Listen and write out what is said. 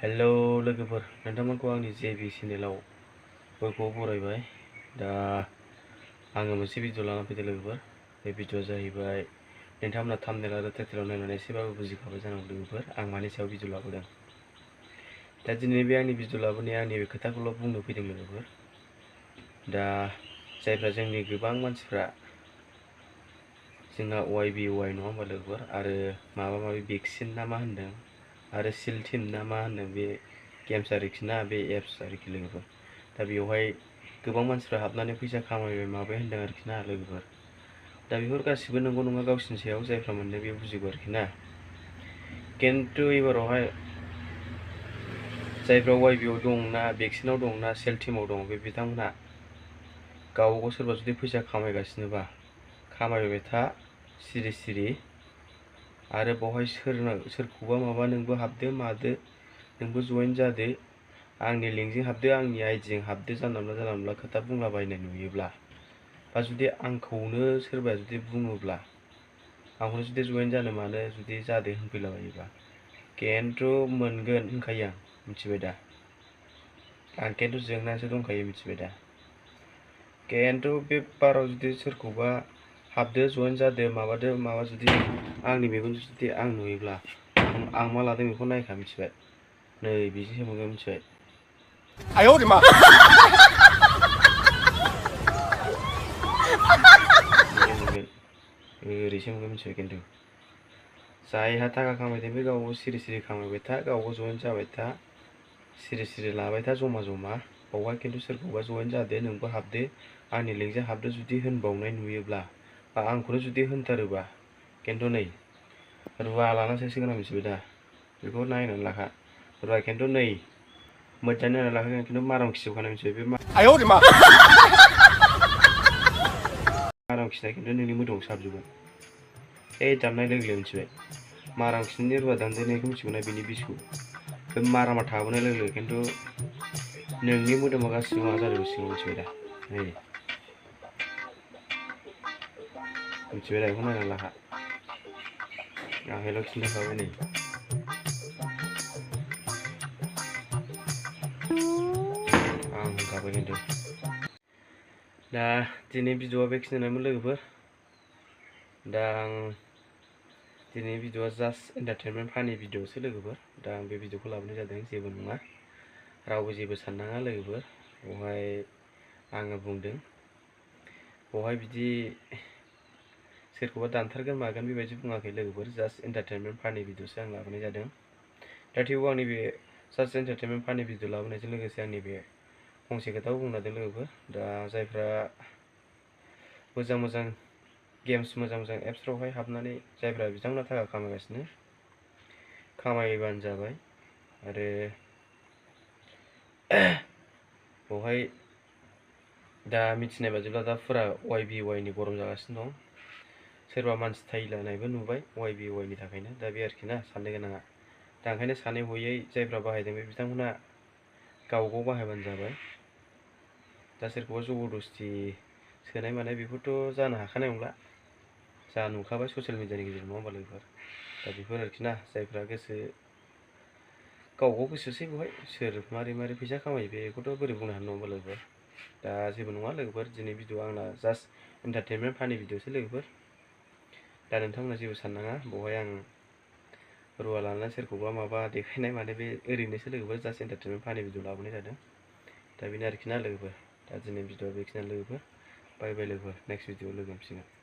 Hello लोगोफोर, नोंथांमोनखौ आंनि जेबि चेनेलाव बयखौबो बरायबाय। दा आङो मोनसे भिडिअ लाना फैदों लोगोफोर। बे भिडिअआ जाहैबाय नोंथांमोना थाम्बनेल आरो टाइटेलाव नायनानै एसेबाबो बुजिखाबाय जानांगौ लोगोफोर, आं मानि सायाव भिडिअ लाबोदों। दा दिनै बे आंनि भिडिअ लाबोनाया आंनि बे खोथाखौल' बुंनो फैदों लोगोफोर। दा जायफ्रा जोंनि गोबां मानसिफ्रा जोंना YBY नङा होमबा लोगोफोर, आरो माबा माबि भेक्सिन ना मा होनदों, आरो सिल टिम ना मा होनदों, बे गेम्स आरोखि ना, बे एप्स आरोखि लोगोफोर। दा बेवहाय गोबां मानसिफ्रा हाबनानै फैसा खामायबाय माबाय होनदों आरोखि ना लोगोफोर। दा बेफोर गासिबो नंगौ नङा गावसिनि सायाव, जायफ्रा मोनदों बे बुजिगौ आरोखि ना। खिन्थु एबारावहाय जायफ्रा YBआव दंना, भेक्सिनाव दंना, सेल टिमाव दं, बे बिथांमोनहा गावबागाव सोरबा जुदि फैसा खामायगासिनोबा खामायबाय था सिरि सिरि। आरो बावहाय सोरखौबा माबा नोंबो हाबदो मादो, नोंबो जयेन जादो, आंनि लिंकजों हाबदो, आंनि आइडिजों हाबदो, जानला मोनला खोथा बुंलाबायनाय नुयोब्ला, बा जुदि आंखौनो सोरबा जुदि बुङोब्ला, आंखौनो जुदि जयेन जानो मानो जुदि जादो होनफैलाबायोबा, खिन्थु मोनगोन होनखायो आं, मिथिबाय दा। आं खिन्थु जेंनासो दंखायो, मिथिबाय दा। खिन्थु बे बाराव जुदि सोरखौबा हाबदो जयेन जादो माबादो माबा जुदि आंनि मेगनजों जुदि आं नुयोब्ला, आं मा लादों बेखौ नायखा, मिथिबाय। नै बिदिसो मोनगोन, मिथिबाय। आयौ रे मा मोनगोन ओरैसो मोनगोन, मिथिबाय। खिन्थु जायहा थाखा खामायदों बे गावबो सिरि सिरि खामायबाय था, गावबो जयेन जाबाय था, सिरि सिरि लाबाय था जमा जमा। बावहाय खिन्थु सोरखौबा जयेन जादो, नोंबो हाबदो, आंनि लिंकजों हाबदो जुदि होनबावनाय नुयोब्ला, बा आंखौनो जुदि होनथारोबा, खिन्थु नै रुवा लाना सोसिगोन आं, मिथिबाय दा। बेखौ नायनानै लाखा रुवा, खिन्थु नै मोजाङै नायनानै लाखागोन, खिन्थु माराम खिजोबखानाय, मिथिबाय। बे आयौ रे मा माराम खिनाय खिन्थु नोंनि मोदोमाव साबजोबगोन। दाननाय लोगो लोगो, मिथिबाय। माराम खिनायनि रुवा दानजानायखौ मिथिगौ ना, बिनि बिसखौ। बे मारामा थाबोनाय लोगो लोगो खिन्थु नोंनि मोदोमा गासिबो माबा जाजोबो सिङाव, मिथिबाय दा। नै मिथिबाय दा, बेखौ नायनानै लाखा। आं हेल' खिन्थाखाबाय नै। आं होनखाबाय खिन्थु। दा दिनै भिडिअआ बेखिनियानोमोन लोगोफोर। दा आं दिनै भिडिअआ जास्ट एन्टारटेनमेन्ट फानि भिडिअसो लोगोफोर। दा आं बे भिडिअखौ लाबोनाय जादों, जेबो नङा, रावबो जेबो साननाङा लोगोफोर। बेवहाय आङो बुंदों, बेवहाय बिदि सोरखौबा दानथारगोन मागोन बेबायदि बुङाखै लोगोफोर। जास्ट एन्टारटेनमेन्ट फानि भिडिअसो आं लाबोनाय जादों। दा थेवबो आंनि बे जास्ट एन्टारटेनमेन्ट फानि भिडिअ लाबोनायजों लोगोसे आंनि बे फंसे खोथाखौ बुंनो नागिरदों लोगोफोर। दा जायफ्रा मोजां मोजां गेम्स, मोजां मोजां एप्सफ्रावहाय हाबनानै जायफ्रा बिथांमोना थाखा खामायगासिनो, खामायबानो जाबाय। आरो बेवहाय दा मिथिनाय बादिब्ला दा फुरा YBY नि गरम जागासिनो दं। सोरबा मानसि थैलायनायबो नुबाय YBY नि थाखायनो। दा बे आरोखि ना साननो गोनाङा। दा ओंखायनो सानै हयै जायफ्रा बाहायदों बे बिथांमोना गावबागाव बाहायबानो जाबाय। दा सोरखौबा जबरदस्ति सोनाय मानाय बेफोरथ' जानो हाखानाय नंला, जा नुखाबाय ससियेल मिडियानि गेजेरजों, नङा होमबा लोगोफोर। दा बेफोर आरोखि ना, जायफ्रा गोसो गावबागाव गोसोसै बेवहाय सोर मारै मारै फैसा खामायो बेखौथ' बोरै बुंनो हानो, नङा होमबा लोगोफोर। दा जेबो नङा लोगोफोर, दिनै भिडिअआ आंना जास्ट एन्टारटेनमेन्ट फानि भिडिअसो लोगोफोर। दा नोंथांमोना जेबो साननाङा, बेवहाय आं रुवा लानानै सोरखौबा माबा देखायनाय माने बे ओरैनोसो लोगोफोर, जास्ट एन्टारटेनमेन्ट फानि भिडिअ लाबोनाय जादों। दा बेनो आरोखि ना लोगोफोर। दा दिनै भिडिअआ बेखिनियानो लोगोफोर। बाय बाय लोगोफोर, नेक्स्ट भिडिअआव लोगो मोनफिनगोन।